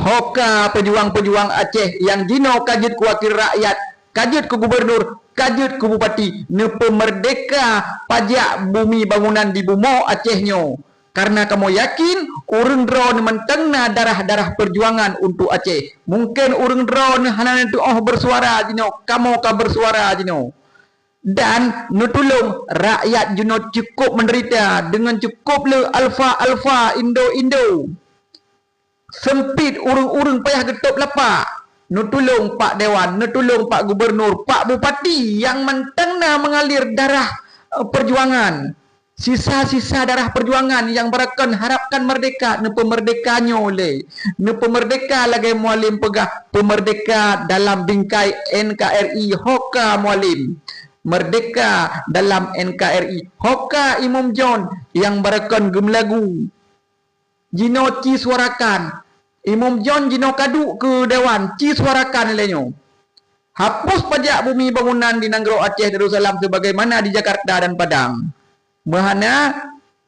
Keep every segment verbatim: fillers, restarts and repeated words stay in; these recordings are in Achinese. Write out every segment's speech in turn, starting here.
Hoka peujuang-peujuang Aceh nyang jinoe ka jeuet keu wakil rakyat, ka jeuet keu gubernur, ka jeuet keu bupati, neupeumeurdeka pajak bumi bangunan di bumoe Aceh nyoe. Kareuna kamoe yakin, ureuëng droeneuh mantong na darah-darah peujuangan untuk Aceh. Mungken ureuëng droeneuh hana neutuoh beusuara jinoe, kamoe ka beusuara jinoe. Dan neutulông rakyat jinoe cukôp meudeurita deungon cukôp le alfa-alfa, indo-indo. Seumpit ureuëng-ureuëng payah geutôb lapak. Neutulông Pak Dewan, neutulông Pak Gubernur, Pak Bupati nyang mantong na meungalir darah, eh, peujuangan. Sisa-sisa darah peujuangan nyang barokon harapkan meurdeka, neupeumeurdeka nyoe lé. Neupeumeurdeka lagée Mualem peugah, peumeurdeka dalam bingkai N K R I, hoka Mualem. Meurdeka dalam N K R I, hoka Imum John nyang barokon geumeulagu. Jinoe ci suarakan. Imum John jinoe ka duek keu dewan, ci suarakan lé nyoe. Hapus pajak bumi bangunan di nanggroe Aceh Darussalam sebagaimana di Jakarta dan Padang. Meuhana,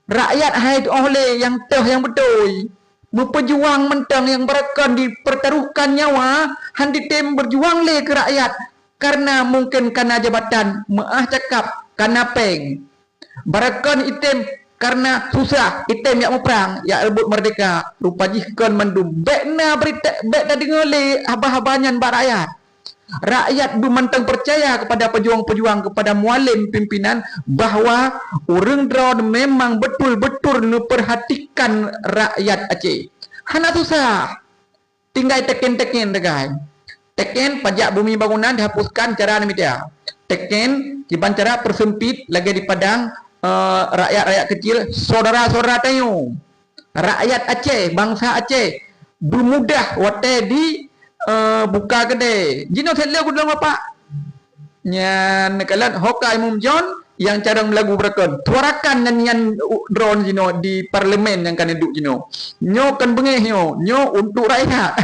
rakyat hai tuoh lé nyang toh nyang beutôi. Meupeujuang mantong nyang barokon dipertaruhkan nyawa, han ditem beujuang lé keu rakyat. Kareuna mungken kana jabatan, meuáh cakap, kana péng. Barokon item kareuna susah, item jak muprang, jak reubot meurdeka, rupa jih kon mandum. Bék na beurita, bék tadeungoe lé haba-haba nyan bak rakyat. Rakyat beumantong peucaya keupada peujuang-peujuang, keupada Mualem pimpinan, bahwa ureuëng droeneuh memang beutôi-beutôi neupeurhatikan rakyat Aceh. Hana susah. Tinggai teken-teken, tinggai. Teken pajak bumi bangunan dihapuskan cara namitia. Teken kiban cara peuseumpit lagée di Padang, eh, rakyat-rakyat kecil, saudara-saudara tanyoe. Rakyat Aceh, bansa Aceh, beumudah watée di, eh, buka keudée. Jinoe that lé gudong Bapak. Nyan kalon hoka Imum John nyang carông meulagu barokon. Suarakan nyan, nyan u-, droeneuh jinoe di parlemen nyang ka neuduek jinoe. Nyoe kon beungéh nyoe, nyoe untuk rakyat.